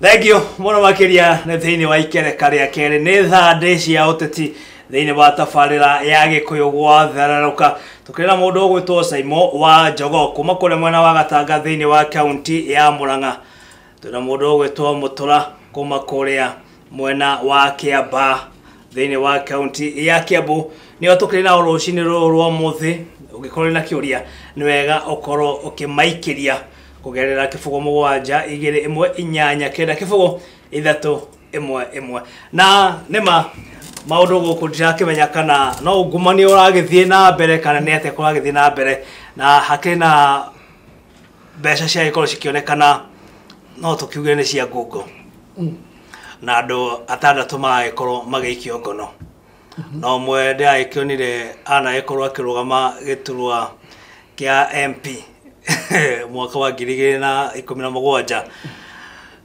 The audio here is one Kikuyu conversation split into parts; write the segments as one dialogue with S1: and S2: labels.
S1: Thank you mũno makĩria nĩ thĩinĩ wa ikereka rĩa kerĩ nĩ thandĩ cia ũteti thĩinĩ wa tabarĩra ya Gĩkũyũ gwathererũka. Tũkĩrĩ na mũndũ ũgwĩtwo Saimo wa Jogoo kuma kũrĩa mwena wa Gatanga thĩinĩ wa kaunti ya Murang'a. Twĩna mũndũ ũgwĩtwo Mũtũra kuma kũrĩa mwena wa Kĩambaa thĩinĩ wa kaunti ya Kiambu. Nĩo tũkĩrĩ nao rũcinĩ rũrũ rwa ũmũthĩ. Ũngĩkorwo na kĩũria nĩ wega ũkorwo ũkĩmaikĩria kũgerera 0 7 2 1 8 9 0 3 1 1. Na nĩma maũndũ gũkũ ndirakĩmenya kana no ungumania ũragĩthiĩ na mbere kana nĩ atĩa kũragĩthiĩ na mbere, na hakĩrĩ na mbeca ciagĩkorwo cikĩonekana no tũkiuge nĩ cia ngungo na andũ atandatũ magagĩkorwo magĩikio ngono. Na ũmwe ndĩragĩkĩonire anagĩkorwo akĩrũgama gĩturwa kĩa MP mwaka wa 2017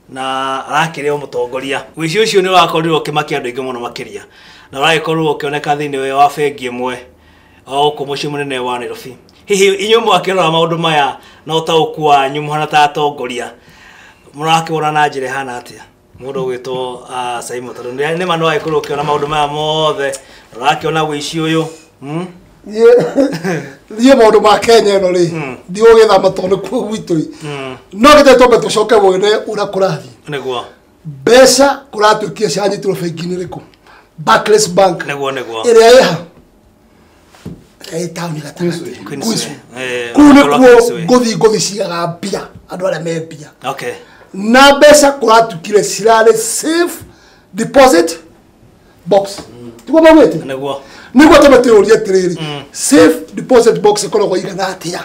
S1: na arakĩrĩ o mũtongoria. Ũici ũcio nĩ ũrakorirwo ũkĩmakia andũ aingĩ mũno makĩria na ũragĩkorwo ũkĩoneka thĩinĩ wa bengi ĩmwe o gũkũ mũciĩ mũnene wa Nairobi. Hihi inyuĩ mwakĩrora maũndũ maya na ũtaũku wanyu mũhana ta atongoria mũrakĩwona na njĩra ĩhana atĩa? Mũndũ ũgwĩtwo Saimo, tondũ nĩ ma no agĩkorwo ũkĩona maũndũ maya mothe, ũrakĩona ũici ũyũ.
S2: Niĩ maũndũ ma Kenya ĩno rĩ ndigũgĩthama tondũ nĩkuo gwitũ. No gĩtĩ twambe tũcoke wone ũrĩa kũrathiĩ.
S1: Nĩguo.
S2: Mbeca kũratuĩkire ciranyitirwo bengi-inĩ ĩrĩkũ? Barclays Bank.
S1: Nĩguo nĩguo.
S2: Ĩrĩa ĩha? Ĩrĩa ĩ taũni gatagatĩ. Kũu nĩkuo ngũthi ngũthi cigaga mbia, andũ arĩa me mbia.
S1: Okay.
S2: Na mbeca kũratuĩkire cirarĩ safe deposit box. Tiguo maugĩte?
S1: Nĩguo.
S2: Nĩguo twambe twĩyũrie atĩrĩrĩ, safe deposit box ĩkoragwo ĩigana atĩa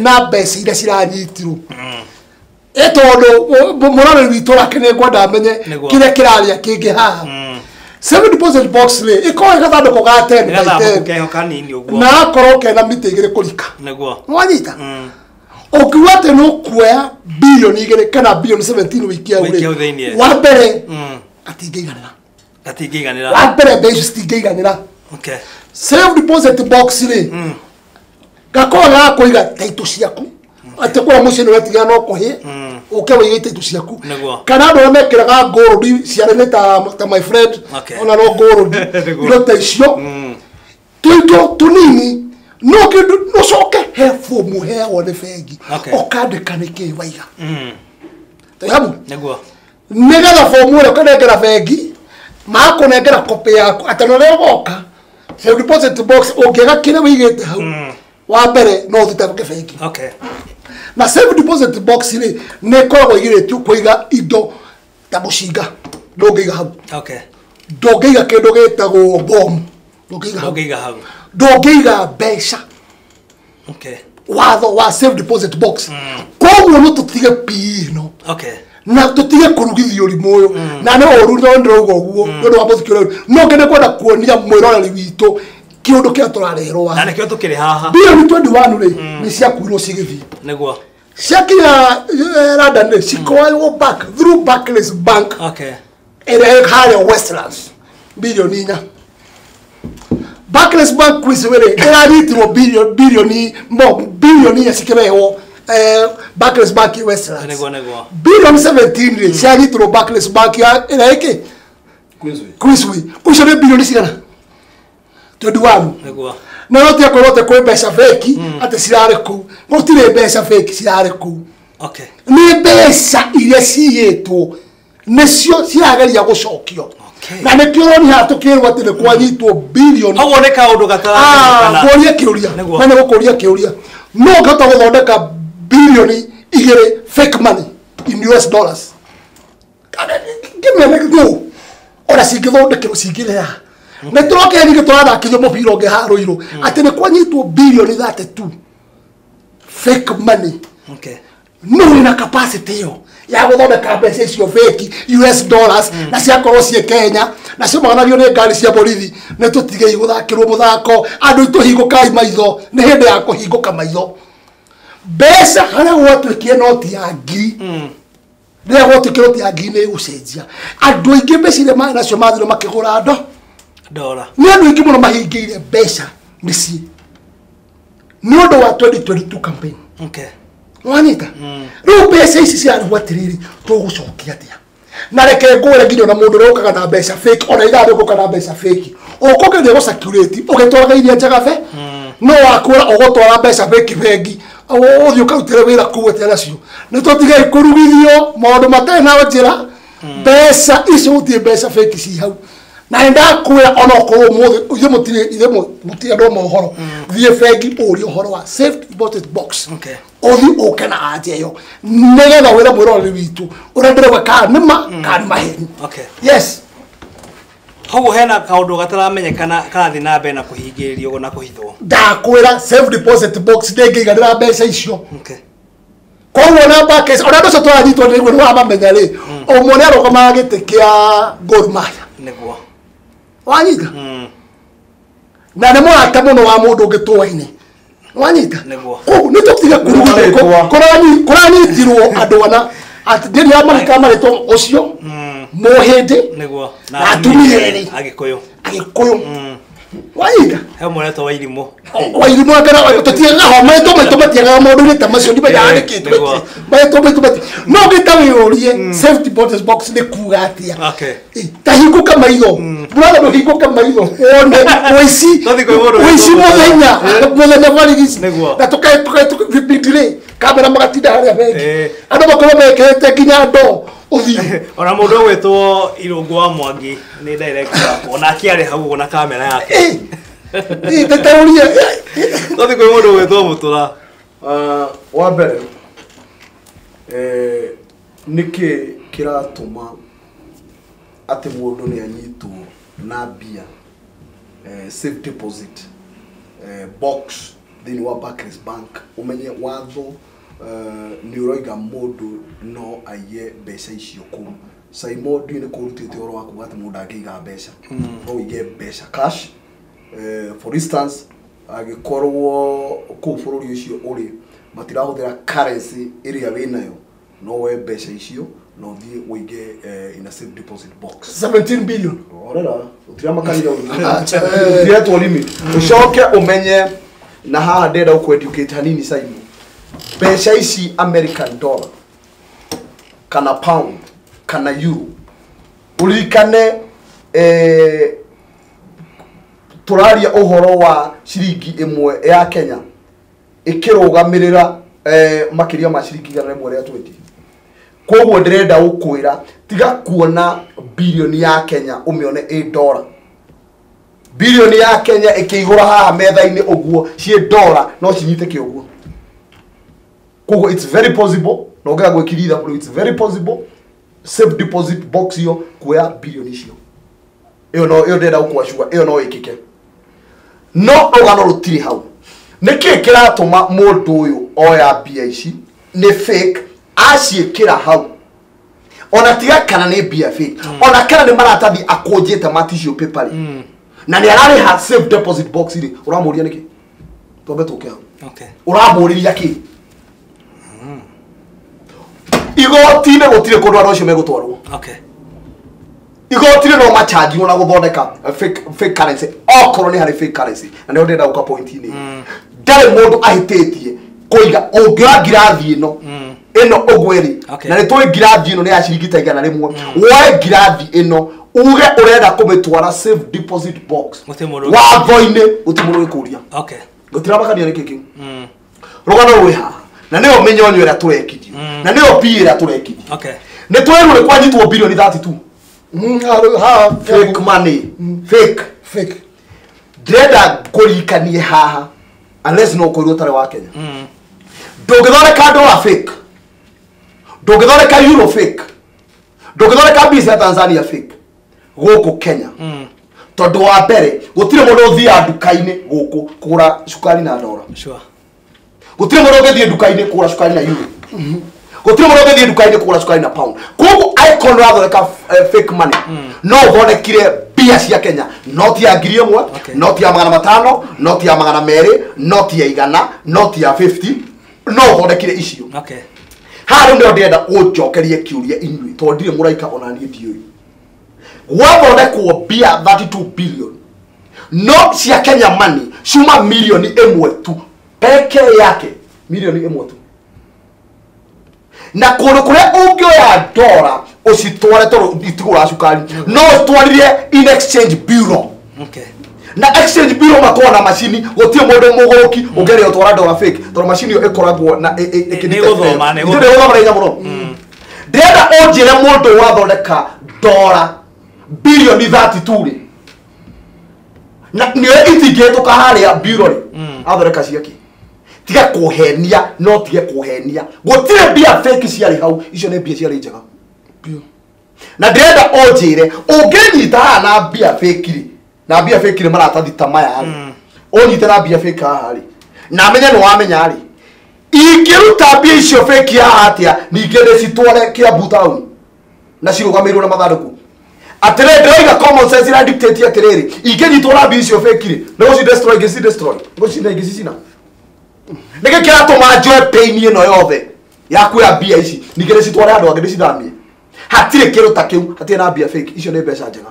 S2: na mbeca iria ciranyitirwo? Ĩ tondũ mũroreri witũ nake nĩ ngwenda amenye kĩrĩa kĩrarĩa kĩngĩ haha. Safe deposit box rĩ ĩkoragwo ĩ gathandũkũ ga 10 by 10 na gakorwo kena mĩtĩ igĩrĩ kũrika.
S1: Nĩguo.
S2: Nĩwanyita? Ũngiuga atĩ nĩ ũkuoya bilioni 2 kana bilioni 17 wĩikie hau rĩ, wa mbere gatingĩiganĩra.
S1: Gatingĩiganĩra.
S2: Wa mbere mbeca icio citingĩiganĩra.
S1: Okay.
S2: Safe deposit box rĩ gakoragwo ga kũiga taitũ ciaku atĩ kũrĩa mũciĩ nĩ wetigĩra no kũhĩe ũke wĩige taitũ ciaku, kana andũ arĩa mekĩraga gold ciara-inĩ ta my friend ona no gold indo ta icio tũindo tũnini no kĩndũ ũcoke he bomu heagwo nĩ bengi ũkandĩka nĩkĩĩ waiga. Tũi
S1: nĩguo
S2: nĩgetha bomu ĩrĩa ũkanengera bengi makũnengera copy yaku atĩ rĩrĩa ũgoka safe deposit box ũngĩaga kĩrĩa wĩigĩte hau wa mbere no ũthitange bengi.
S1: Okay.
S2: Na safe deposit box rĩ nĩ ĩkoragwo ĩgirĩtio kũiga indo ta mũcinga, ndũngĩiga hau.
S1: Okay.
S2: Ndũngĩiga kĩndũ gĩtagwo bomu, ndũngĩiga hau. Ndũngĩiga mbeca.
S1: Okay.
S2: Watho wa safe deposit box. Koguo no tũtige PE ĩno.
S1: Okay.
S2: Na tũtige kũrugithio ũrimũ ũyũ. Na nĩ ũru no ndĩrauga ũguo nĩ ũndũ wa mũthikĩ ũrĩa no ngene kwenda kuonia mwĩroreri witũ kĩũndũ kĩrĩa tũrareherwo haha.
S1: Na nĩkĩo tũkĩrĩ haha.
S2: Bilioni 21 rĩ nĩ ciakuirwo cigĩthiĩ.
S1: Nĩguo.
S2: Ciakinya London rĩ cikoywo back through Barclays Bank.
S1: Okay.
S2: Ĩrĩa ĩ harĩa Westlands bilioni 4. Barclays Bank Queensway rĩ ĩranyitirwo bilioni bilioni 4 cikĩrehwo Barclays Bank Westlands.
S1: Nĩguo nĩguo.
S2: Bilioni 17 rĩ cianyitirwo Barclays Bank ĩrĩa ĩkĩ? Queensway. Icio nĩ bilioni cigana? 21.
S1: Nĩguo.
S2: Na no tiga kwĩrwo atĩ kwĩ mbeca fake atĩ cirarĩ kũu. Gũtirĩ mbeca fake cirarĩ kũu.
S1: Okay.
S2: Nĩ mbeca iria ciyĩtwo nĩcio cirageria gũcokio. Na nĩkĩo ũroni haha tũkĩrwo atĩ nĩ kwanyitwo bilioni.
S1: Ũguo nĩ kaũndũ gataramenyekana.
S2: Ngũrie kĩũria. Na nĩ gũkũria kĩũria. No ũngĩhota gũthondeka bilioni 2 fake money in US dollars. Give me an no. Ona cingĩthondekerwo cingĩrĩ haha. Nĩ tũrokire ningĩ tũrathakithio mũbira ũngĩ haha Rũirũ atĩ nĩ kwanyitwo bilioni 32 fake money.
S1: Okay.
S2: No wĩna capacity ĩyo ya gũthondeka mbeca icio fake US dollars na ciakorwo ciĩ Kenya na ciumaganagio nĩ ngari cia borithi. Nĩ tũtigei gũthakĩrwo mũthako andũ itũhingũkai maitho, nĩ hĩndĩ ya kũhingũka maitho. Mbeca harĩa gwatuĩkire noti ya ngiri rĩrĩa gwatuĩkire noti ya ngiri nĩ ĩgũcenjia. Andũ aingĩ mbeca iria marĩ nacio mathire makĩgũra
S1: ndora.
S2: Nĩ andũ aingĩ mũno mahingĩire mbeca mĩciĩ nĩ ũndũ wa 2022 campaign.
S1: Okay.
S2: Wanyita? Rĩu mbeca ici ciarĩhwo atĩrĩrĩ tũgũcokia atĩa? Na reke ngwĩre nginya ona mũndũ ũrĩa ũkaga na mbeca fake ona ithaa rĩũkaga na mbeca fake ũkũgeria gũ circulate ũgĩtwaraga iria njega be no wakwĩra ũgũtwara mbeca fake bengi ũthiĩ ũkarutĩre wĩra kũu atĩa nacio. Nĩ tũtigei kũrugithio maũndũ matarĩ na njĩra. Mbeca icio gũtirĩ mbeca fake ci hau. Na nĩ ndakwĩra ona okorwo ũmũthĩ ithuĩ mũtirĩ andũ a mohoro, thiĩ bengi ũrie ũhoro wa safe deposit box. Ũthiĩ ũke na anja ĩyo nĩgetha wĩra mwĩroreri witũ ũrĩa ndĩrauga kana nĩ ma kana nĩ maheni. Yes.
S1: Koguo hena kaũndũ gataramenyekana karathiĩ na mbere na kũhingĩrĩrio na kũhithwo.
S2: Ndakwĩra safe deposit box ndĩngĩiganĩra mbeca icio. Koguo na Barclays ona andũ acio tũranyitwo nĩ nĩ wamamenya rĩ, ũmwe nĩ arũgamaga gĩtĩ kĩa Gor Mahia.
S1: Nĩguo.
S2: Wanyita? Na nĩ mũrata mũno wa mũndũ ũngĩ tũaine. Wanyita?
S1: Nĩguo.
S2: Koguo nĩ tũtige kũrugithio kũranyitirwo andũ ana atĩ ndĩrĩ amarĩka marĩtwo ũcio mũhĩndĩ
S1: nĩguo
S2: na atumia erĩ
S1: Agĩkũyũ.
S2: Agĩkũyũ. Wanyita?
S1: He mũretwo Wairimũ.
S2: Wairimũ akana tũtiagaga ho marĩtwo maitũ matiagaga maũndũ-inĩ ta macio ndimenyaga nĩkĩ marĩtwo maitũ mati no ngĩta wĩyũrie safe deposit box nĩ kuga atĩa. Ta hingũka maitho brother, ndũhingũke maitho wone ũici ũici mũthenya mũthenya barigici na tũkae vipindi rĩ kamera magatinda harĩa bengi andũ makorwo mekĩrĩte nginya ndoo ũthiũ.
S1: Ona mũndũ ũgwĩtwo Irũngũ wa Mwangi nĩ director wakwa onake arĩ hau ũguo na kamera yake.
S2: Tetaũrie.
S1: Tũthiĩ kwĩ mũndũ ũgwĩtwo Mũtũra.
S3: Wa mbere nĩkĩ kĩratũma atĩ mũndũ nĩ anyitwo na mbia safe deposit box thĩinĩ wa Barclays Bank? Ũmenye watho nĩ ũroiga mũndũ no aiye mbeca icio kũu. Saimo ndiũĩ nĩ kũrutĩte ũhoro wa kuga atĩ mũndũ angĩiga mbeca no ũige mbeca cash. For instance angĩkorwo kũu bũrũri ũcio ũrĩ matirahũthĩra currency ĩrĩa wĩnayo no woe mbeca icio na ũthiĩ ũige in a safe deposit box.
S2: 17 billion.
S3: Orera ũtiramakanire ũtiretwo limit. Ũcoke ũmenye na haha ndĩrenda gũkũ-educate hanini Saimo. Mbeca ici American dollar kana pound kana euro ũririkane tũraria ũhoro wa ciringi ĩmwe ya Kenya ĩkĩrũgamĩrĩra makĩria ma ciringi 120. Koguo ndĩrenda gũkwĩra tiga kuona bilioni ya Kenya ũmĩone ĩ dollar. Bilioni ya Kenya ĩkĩihũra haha metha-inĩ ũguo ciĩ dollar no cinyite kĩũguo. Koguo it's very possible na ũngĩaga gwĩkirira bro, it's very possible safe deposit box iyo kuoya bilioni icio. Ĩyo no ĩyo ndĩrenda gũkwacua ĩyo no ĩkĩke. No rũgano rũtirĩ hau. Nĩkĩ kĩratũma mũndũ ũyũ oya mbia ici nĩ fake aciĩkĩra hau ona tiga kana nĩ mbia fake ona kana nĩ maratathi akũnjĩte ma tissue paper rĩ na nĩ ararĩha safe deposit box rĩ ũramũria nĩkĩ? Twambe tũke hau. Ũramũrĩria kĩ? Igoti-inĩ gũtirĩ kũndũ andũ acio megũtwarwo. Igoti-inĩ no machanjirwo na gũthondeka fake currency okorwo nĩ harĩ fake currency na nĩho ndĩrenda gũka point-inĩ. Ndarĩ mũndũ ahĩtĩtie kũiga ũngĩoya ngirathi ĩno ĩno ũguo ĩrĩ na nĩ tũĩ ngirathi ĩno nĩ ya ciringi ta 100 woe ngirathi ĩno uge ũrenda kũmĩtwara safe deposit box watho-inĩ gũtirĩ mũndũ ũgĩkũria. Gũtiramakania nĩkĩ kĩu. Rũgano rwĩ haha na nĩyo mĩnyonyo ĩrĩa tũrekithio na nĩyo mbia ĩrĩa tũrekithio. Nĩ twerwo nĩ kwanyitwo bilioni 32. Fake money. Fake. Ndĩrenda ngũririkanie haha unless no ũkorirwo ũtarĩ wa Kenya. Ndũngĩthondeka dollar fake, ndũngĩthondeka euro fake, ndũngĩthondeka mbia cia Tanzania fake gũkũ Kenya. Tondũ wa mbere gũtirĩ mũndũ ũthiaga nduka-inĩ gũkũ kũgũra cukari na dollar. Gũtirĩ mũndũ ũngĩthiĩ nduka-inĩ kũgũra cukari na euro. Gũtirĩ mũndũ ũngĩthiĩ nduka-inĩ kũgũra cukari na pound. Koguo angĩkorwo nĩũrathondeka fake money no ũthondekire mbia cia Kenya noti ya 1000, noti ya 500, noti ya 200, noti ya 100, noti ya 50 no ũthondekire icio. Haha rĩu nĩho ndĩrenda ũnjokerie kĩũria inyuĩ tondũ ndirĩ mũraika ona niĩ ndiũĩ. Gwathondekwo mbia 32 billion no cia Kenya money ciuma milioni 1 tu peke yake, milioni 1 tu. Na kũndũ kũrĩa ũngĩoya dollar Ũcitware tondũ itigũraga cukari. No ũtwarire in exchange bureau.
S1: Okay.
S3: Na exchange bureau makoragwo na macini, gũtirĩ mũndũ mũgũrũki ũngeria gũtwara ndora fake tondũ macini ĩyo ĩkoragwo na
S1: Nĩ gũthoma, nĩ
S3: nĩ gũthoma na hinya mũno. Ndĩrenda ũnjĩre mũndũ wathondeka ndora bilioni 32 rĩ, na nĩyo itingĩhĩtũka harĩa bureau rĩ, athondeka ciake. Tiga kũhenia, no tige kũhenia. Gũtirĩ mbia fake ciarĩ hau, icio nĩ mbia ciarĩ njega. Na ndĩrenda ũnjĩre ũngĩnyita haha na mbia fake rĩ, na mbia fake rĩ maratathi ta maya rĩ, ũnyite na mbia fake haha rĩ, na menye nĩ wamenya rĩ, ingĩruta mbia icio fake haha atĩa ningĩ ndĩcitware Kiambu town na cirũgamĩrĩirwo na mathandũkũ? Atĩrĩrĩ, ndĩroiga common sense ira dictate atĩrĩrĩ, ingĩnyitwo na mbia icio fake rĩ, nĩ gũci destroy, ngĩci destroy, ngũcina, ingĩcicina. Nĩkĩ kĩratũma njoe pain ĩno yothe ya kuoya mbia ici ningĩ ndĩcitware handũ hangĩ ndĩcithamie? Hatirĩ kĩndũ ta kĩu, hatirĩ na mbia fake. Icio nĩ mbeca njega,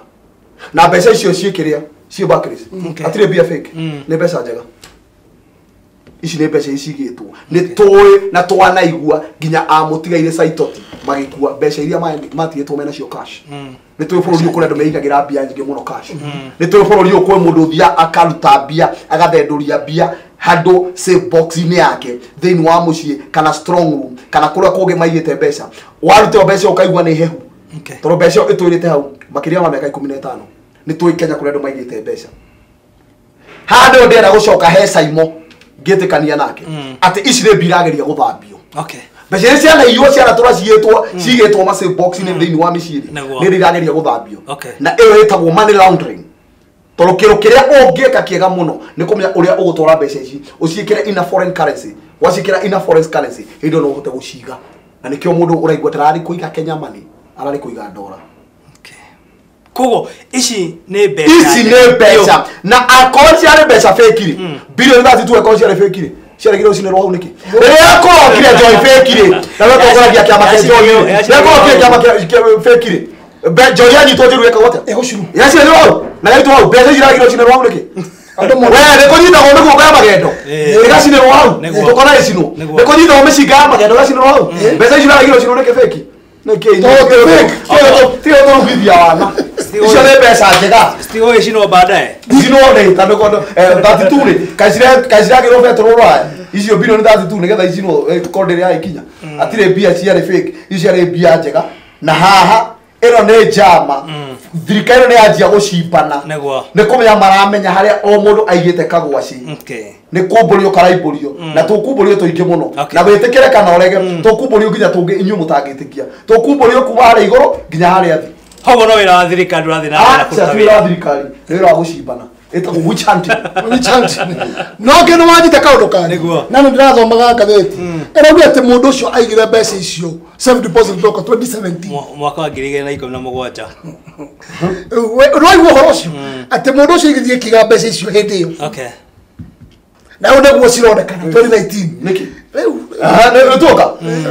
S3: na mbeca icio ciĩ kĩrĩa ciĩ Barclays. Hatirĩ mbia fake, nĩ mbeca njega. Ici nĩ mbeca icigĩtwo nĩ tũĩ na twanaigua nginya amũtigaire Saitoti magĩkua mbeca iria matigĩtwo menacio cash. Nĩ tũĩ bũrũri ũyũ kũrĩ andũ meigagĩra mbia nyingĩ mũno cash. Nĩ tũĩ bũrũri ũyũ kwĩ mũndũ ũthiaga akaruta mbia, agathendũria mbia handũ safe box-inĩ yake thĩinĩ wa mũciĩ kana strong room kana kũrĩa kũngĩ maigĩte mbeca. Waruta mbeca ũkaigua nĩ hehu.
S1: Okay.
S3: Tondũ mbeca ĩyo ĩtũrĩte hau makĩria ma mĩaka 15. Nĩ tũĩ Kenya kũrĩa andũ maigĩte mbeca. Haha nĩho ndĩrenda gũcoka he Saimo ngĩtĩkania nake atĩ ici nĩ mbia irageria gũthambio.
S1: Okay.
S3: Mbeca iria cianaiywo cianatũra cigĩtwo cigĩtwo ma safe box-inĩ thĩinĩ wa mĩciĩ rĩ,
S1: Nĩguo.
S3: nĩ irageria gũthambio.
S1: Okay.
S3: Na ĩyo ĩtagwo money laundering. Tondũ kĩndũ kĩrĩa ũngĩka kĩega mũno nĩ kũmenya ũrĩa ũgũtwara mbeca ici ũciĩkĩre in a foreign currency. Waciĩkĩra in a foreign currency, hĩndĩ ĩyo no ũhote gũciga. Na nĩkĩo mũndũ ũraigua ndararĩ kũiga Kenya money, ararĩ kũiga ndora.
S1: Okay. Koguo ici nĩ mbeca.
S3: Ici nĩ mbeca, na akorwo ciarĩ mbeca fake rĩ, bilioni 32 akorwo ciarĩ fake rĩ, ciaregire gũcinĩrwo hau nĩkĩ? Rĩrĩa akorokire Joy fake rĩ, na we tongoragia kĩama kĩa Joy rĩ, rĩrĩa akorokire kĩama kĩa fake rĩ, Joy anyitwo njũru ĩkagwo atĩa?
S2: Ĩgũcinwo.
S3: Yacinĩrwo hau, na yaitwo hau, mbeca ici iraregire gũcinĩrwo hau nĩkĩ?
S2: Andũ
S3: We nĩ kũnyitagwo mĩguongo ya magendo ĩgacinĩrwo hau,
S1: Nĩguo.
S3: tũkona ĩcinwo.
S1: Nĩguo.
S3: Nĩ kũnyitagwo mĩcinga ya magendo ĩgacinĩrwo hau, mbeca ici iraregire gũcinwo nĩkĩ fake? Nĩkĩ?
S2: Tondũ fake.
S3: Tiga tũrugithia wana. Icio nĩ mbeca njega.
S1: Sitigo icinwo baadaye.
S3: Icinwo rĩ, tondũ kondo 32 rĩ, kaiciragĩrwo betũrũ rũraya. Icio bilioni 32 nĩgetha icinwo kondo ĩrĩa ĩkinya. Hatirĩ mbia ciarĩ fake, icio ciarĩ mbia njega. Na haha ĩno nĩ njama. Thirikari ĩno nĩ yanjia gũcimbana.
S1: Nĩguo.
S3: Nĩ kũmenya maramenya harĩa o mũndũ aigĩte kagwaci.
S1: Okay.
S3: Nĩ kumbũrio karaimbũrio, na tũkumbũrio tũingĩ mũno.
S1: Okay.
S3: Na wĩtĩkĩre kana ũrege, tũkumbũrio nginya tũngĩ inyuĩ mũtangĩtĩkia. Tũkumbũrio kuma harĩa igũrũ nginya harĩa thĩ.
S1: Koguo no wĩra wa thirikari ũrathiĩ na mbere na
S3: Acha
S1: kũruta
S3: ti wĩra
S1: wĩra.
S3: wa thirikari, nĩ wĩra wa gũcimbana. Ĩtagwo witch hunting.
S2: No kĩndũ wanyita kaũndũ kangĩ.
S1: Nĩguo.
S2: Na nĩ ndĩrathomaga ngathĩti ĩrauga atĩ mũndũ ũcio aigire mbeca icio safe deposit block 2017.
S1: Mwaka wa 2017.
S2: Ũraigua ũhoro ũcio atĩ mũndũ ũcio igĩthiĩ kĩiga mbeca icio hĩndĩ ĩyo.
S1: Okay.
S2: Na rĩu nĩguo cironekana 2019.
S3: Nĩkĩ?
S2: Rĩu
S3: Aha, nĩ tuoka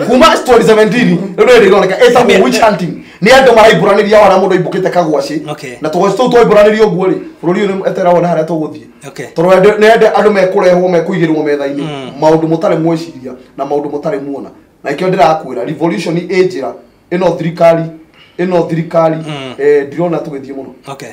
S3: kuma 2017 rĩu nĩ ĩroneka ĩtagwo witch hunting. Nĩ andũ maraimbũranĩria wana mũndũ aimbũkĩte kagwaci.
S1: Okay.
S3: Na tũgwaci tũu twaimbũranĩrio ũguo rĩ, bũrũri ũyũ nĩ eterera wone harĩa tũgũthiĩ.
S1: Okay.
S3: Tondũ nĩ ende andũ mekũrehwo mekũigĩrwo metha-inĩ maũndũ mũtarĩ mweciria na maũndũ mũtarĩ muona. Na ikĩo ndĩrakwĩra revolution ĩ njĩra ĩno, thirikari ĩno, thirikari ndirona tũgĩthiĩ mũno.
S1: Okay.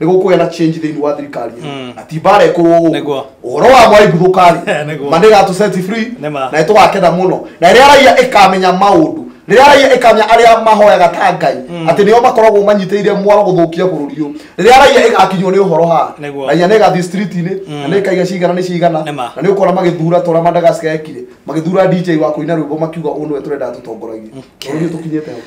S3: Nĩ gũkũgĩa na change thĩinĩ wa thirikari ĩno, na ti mbara ĩkũrwo gũkũ.
S1: Nĩguo.
S3: Ũhoro wa mwaimbũthũka rĩ,
S1: Nĩguo.
S3: ma nĩ gatũ set free.
S1: Nĩma.
S3: Na nĩtũgakena mũno, na rĩrĩa raia ĩkamenya maũndũ, rĩrĩa raia ĩkamenya arĩa mahoyaga ta Ngai atĩ nĩo makoragwo manyitĩrĩire mwaro gũthũkia bũrũri ũyũ, rĩrĩa raia ĩgakinywo nĩ ũhoro haha,
S1: Nĩguo.
S3: raia nĩ ĩgathiĩ street-inĩ na nĩ ĩkaiga cigana nĩ cigana.
S1: Nĩma.
S3: Na nĩ ũkora magĩthura ta ũrĩa Madagascar ekire, magĩthura DJ wa kũina rwĩmbo makiuga ũyũ nĩwe tũrenda tũtongoragie. Bũrũri ũyũ tũkinyĩte hau.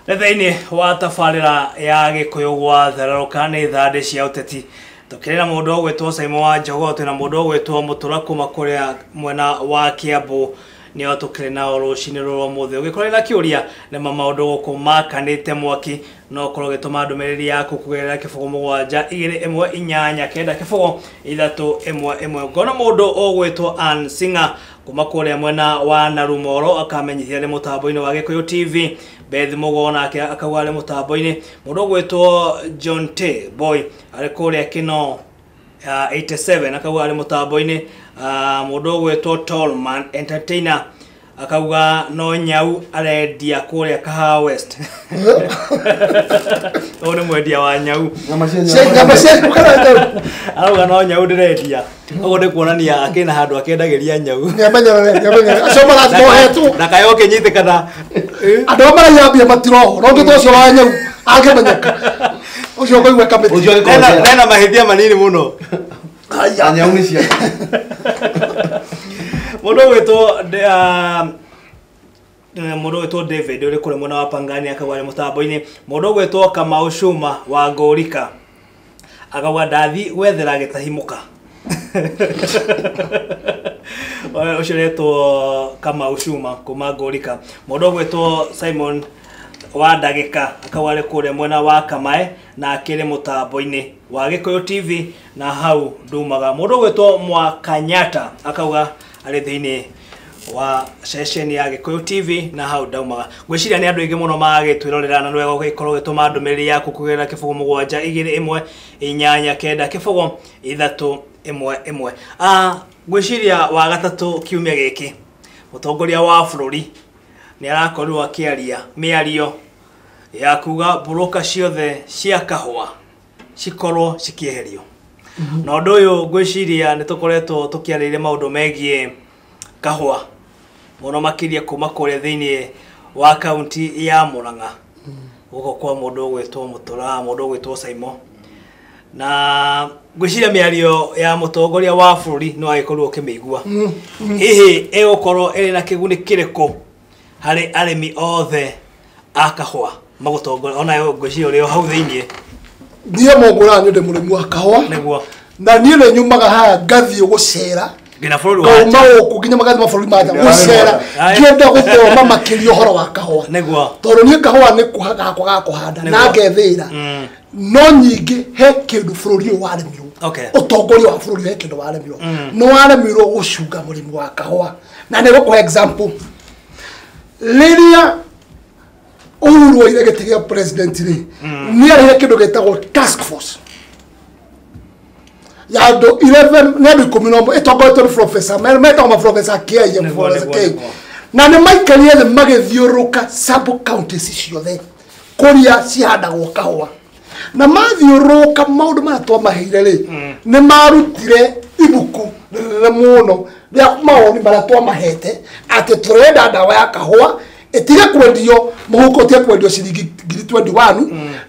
S1: Nĩ thĩinĩ wa tabarĩra ya Gĩkũyũ gwa thererũka, nĩ thandĩ cia ũteti. Tũkĩrĩ na mũndũ ũgwĩtwo Saimo wa Njogoo, twĩna mũndũ ũgwĩtwo Mũtũra kuma kũrĩa mwena wa Kiambu, nĩo tũkĩrĩ nao rũcinĩ rũrũ ũmũthĩ. Ũngĩkorwo na kĩũria nĩma maũndũ gũkũ makanĩte mwaki, no ũkorwo ũgĩtũma ndũmĩrĩri yaku kũgerera 0 7 2 1 8 9 0 3 1 1. Ngona mũndũ ũgwĩtwo Ann Singer kuma kũrĩa mwena wa Narumoro akamenyithia nĩ mũtambo-inĩ wa Gĩkũyũ TV. Beth Mũgo nake akauga arĩ mũtambo-inĩ. Mũndũ ũgwĩtwo John T Boy arĩ kũrĩa Kino 87 akauga arĩ mũtambo-inĩ. Mũndũ ũgwĩtwo Tallman Entertainer Akauga no nyau arendia kũrĩa Kahawa West. Ũyũ nĩ mwendia wa nyau.
S3: Nyama cia nyau.
S2: Nyama cia
S1: Arauga no nyau ndĩrendia. Ũguo nĩ kuonania akĩna handũ akĩendagĩria nyau.
S2: Nĩamenyerere, nĩamenyerere. Acio marathohetwo.
S1: Na kayo ũkĩnyitĩkana.
S2: Andũ arĩa maraiya mbia matiroho. No ũngĩ ta ũcio wa nyau angĩmenyeka. Ũcio ũkũigua kamĩtĩ.
S3: Ũcio agĩkorwo njera.
S1: Nena mahĩtia manini mũno.
S2: Aya.
S3: Na nyau nĩ ciake.
S1: Mũndũ ũgwĩtwo mũndũ ũgwĩtwo David ũrĩ kũrĩa mwena wa Pangani akauga nĩ mũtambo-inĩ. Mũndũ ũgwĩtwo Kamau Shuma wa Ngũrika akauga ndathi gwethera gĩtahi mũka. Ũcio ũretwo Kamau Shuma kuma Ngũrika. Mũndũ ũgwĩtwo Simon wa Ndagĩka akauga arĩ kũrĩa mwena wa Kamae na akĩrĩ mũtambo-inĩ wa Gĩkũyũ TV na hau ndumaga. Mũndũ ũgwĩtwo Mwakanyata akauga arĩ thĩinĩ wa ceceni ya Gĩkũyũ TV na hau ndaumaga. Ngwĩciria nĩ andũ aingĩ mũno magĩtwĩrorera na nĩ wega ũgĩkorwo ũgĩtũma ndũmĩrĩri yaku kũgerera 0 7 2 1 8 9 0 3 1 1. Ngwĩciria wa gatatũ kiumia gĩkĩ mũtongoria wa bũrũri nĩ arakorirwo akĩaria mĩario ya kuga mburũka ciothe cia kahũa cikorwo cikĩeherio. Na ũndũ ũyũ ngwĩciria nĩ tũkoretwo tũkĩarĩrĩria maũndũ megiĩ kahũa mũno makĩria kuma kũrĩa thĩinĩ wa kaunti ya Murang'a gũkũ kwa mũndũ ũgwĩtwo Mũtũra, mũndũ ũgwĩtwo Saimo. Na ngwĩciria mĩario ya mũtongoria wa bũrũri no agĩkorirwo ũkĩmĩigua. Hihi ĩgũkorwo ĩrĩ na kĩguni kĩrĩkũ harĩ arĩmi othe a kahũa magũtongoria onayo ngwĩciria ũrĩ o hau thĩinĩ?
S2: Niĩ mũngũraga nĩ ndĩ mũrĩmi wa kahũa.
S1: Nĩguo.
S2: Na niĩ nĩ nyumaga haha ngathiĩ gũcera.
S1: Nginya bũrũri wa
S2: Ngauma
S1: nja.
S2: gũkũ nginya magathiĩ mabũrũri ma nja
S3: Nginya
S2: gũcera.
S1: Aye.
S2: Ngĩenda gũthoma makĩria ũhoro wa kahũa.
S1: Nĩguo.
S2: Tondũ niĩ kahũa nĩ gakwa ga kũhanda na
S1: Nĩguo.
S2: ngethĩra. No nyingĩ he kĩndũ bũrũri ũyũ waremirwo. Ũtongoria wa bũrũri he kĩndũ waremirwo. Nĩ waremirwo gũcunga mũrĩmi wa kahũa. Na nĩ gũkũhe example. Rĩrĩa Uhuru oire gĩtĩ gĩa president rĩ, nĩ arehire kĩndũ gĩtagwo task force ya andũ 11, nĩ andũ 11 ĩtongoretio nĩ professor, metagwo ma professor K,
S1: Nĩguo,
S2: professor
S1: nĩguo,
S2: K.
S1: nĩguo.
S2: Na nĩ maikarire thĩ magĩthiũrũrũka sub counties ciothe kũrĩa cihandagwo kahũa. Na mathiũrũrũka maũndũ marĩa twamaheire rĩ, nĩ marutire ibuku rĩnene mũno rĩa mawoni marĩa twamahete atĩ tũrenda ndawa ya kahũa ĩtige kwendio mũhuko, ũtige kwendio ciringi ngiri 21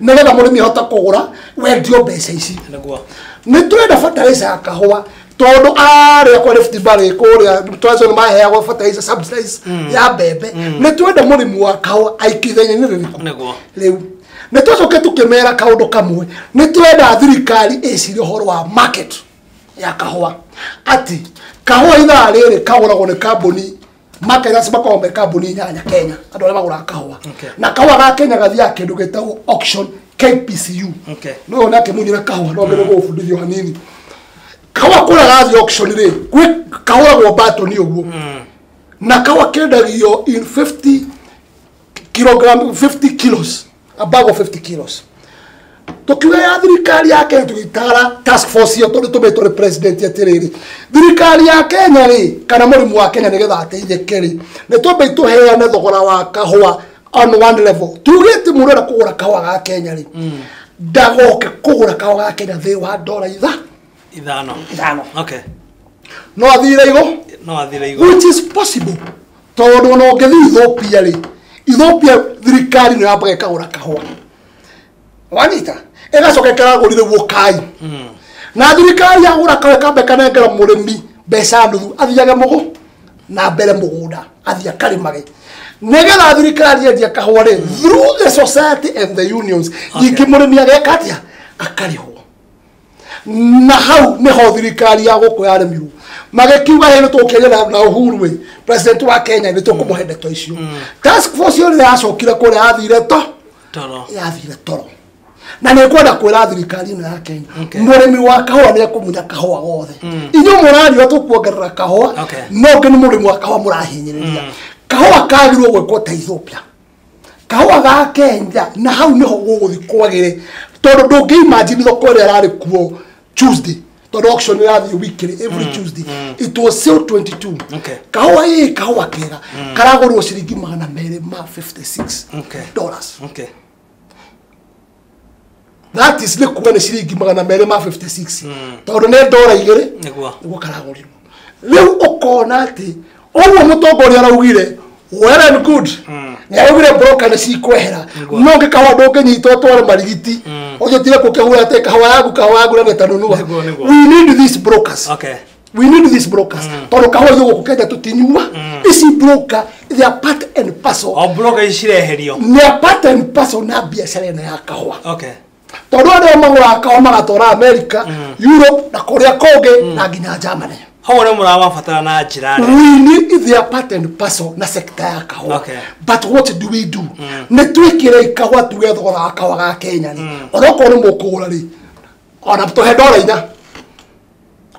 S2: nĩgetha mũrĩmi ahote kũgũra wendio mbeca ici.
S1: Nĩguo.
S2: Nĩ tũrenda fertilizer ya kahũa tondũ arĩa kwa Rift Valley kũrĩa twacio nĩ maheagwo fertilizer subsidies ya mbembe. Nĩ twenda mũrĩmi wa kahũa aikie ithenya-inĩ rĩrĩkũ?
S1: Nĩguo.
S2: Rĩu nĩ twacoke tũkĩmera kaũndũ kamwe, nĩ twenda thirikari ĩcirie ũhoro wa market ya kahũa, atĩ kahũa ithaa rĩrĩ kagũragwo nĩ kambuni marketers makoragwo me kambuni 8 Kenya, andũ arĩa magũraga kahũa. Na kahũa ga Kenya gathiaga kĩndũ gĩtagwo auction KPCU. No nake munyire kahũa no ngere gũbundithio hanini. Kahũa kũrĩa gathiĩ auction rĩ, gwĩ kahũragwo batoni ũguo na kahũa kendagio in 50 kilogram, 50 kilos, a bag of 50 kilos. Tukiuga ya thirikari ya Kenya tũgĩtara task force ĩyo tondũ tũmĩtwo nĩ president atĩrĩrĩ, thirikari ya Kenya rĩ kana mũrĩmi wa Kenya nĩgetha ateithĩke rĩ, nĩ twambe tũheane thogora wa kahũa on one level. Tugĩte mũndũ arenda kũgũra kahũa ga Kenya rĩ, ndagoke kũgũra kahũa ga Kenya thĩ wa ndora
S1: 5.
S2: 5. No athire igũ.
S1: No athire igũ.
S2: Which is possible tondũ ona ũngĩthiĩ Ethiopia rĩ, Ethiopia thirikari nĩ yambaga ĩkagũra kahũa, wanyita, ĩgacoka ĩkaragũrire guo kai na thirikari yagũra kahũa ĩkamba ĩkanengera mũrĩmi mbeca nuthu athiage mũgũ na mbere mũgũnda athiĩ akarĩmage nĩgetha thirikari yendia kahũa rĩ through the society and the unions. Ningĩ mũrĩmi ageka atĩa? Akarĩhwo. Na hau niho thirikari ya gũkũ yaremirwo magĩkiuga hĩ nĩ tũkĩaria na Uhuru ĩ president wa Kenya nĩ tũkũmũhe ndeto icio. Task force ĩyo rĩrĩa yacokire kũrĩa yathire to
S1: Toro.
S2: Yathire toro. Na nĩ ngwenda kwĩra thirikari ĩno ya Kenya, mũrĩmi wa kahũa nĩ ekũmunya kahũa gothe. Inyuĩ mũrariũa tũkuongerera kahũa, no ũngĩ nĩ mũrĩmi wa kahũa mũrahinyĩrĩria. Kahũa kagĩrĩirwo gwĩkwo ta Ethiopia, kahũa ga Kenya, na hau niho gũgũthiĩ kwagĩre tondũ ndũngĩ imagine thoko ĩrĩa ĩrarĩ kuo Tuesday Tondũ auction ĩrathiĩ weekly every Tuesday. It was sale 22.
S1: Okay.
S2: Kahũa ĩ kahũa kega karagũrwo ciringi $256.
S1: Okay.
S2: Dollars.
S1: Okay.
S2: That is nĩ kuga nĩ ciringi 256. Tondũ nĩ ndora igĩrĩ
S1: Nĩguo.
S2: Nĩguo karagũrirwo. Rĩu ũkona atĩ ũguo mũtongoria araugire well and good. Nĩ araugire broker nĩ cikwehera. No ngĩkahũa ndũngĩnyita ũtware marigiti. Ũcio tire kũkĩhũra atĩ kahũa yaku na nĩtanunua.
S1: Nĩguo, nĩguo.
S2: We need these brokers.
S1: Okay.
S2: We need these brokers. Tondũ kahũa ithuĩ gũkũ Kenya tũtinyua. Ici broker they are part and parcel.
S1: O broker ici cireherio.
S2: They are part and parcel na biacara ĩno ya kahũa.
S1: Okay.
S2: Tondũ arĩa magũraga kahũa magatwara America, Europe na kũrĩa kũngĩ na nginya Germany.
S1: Hau nĩ mũrababatara na njĩra nene.
S2: We need their part and parcel na sector ya kahũa.
S1: Okay.
S2: But what do we do? Nĩ twĩkĩre kahũa tuge thogora wa kahũa ga Kenya rĩ. Onokorwo nĩ mũkũgũra rĩ, ona tũhe ndora inya.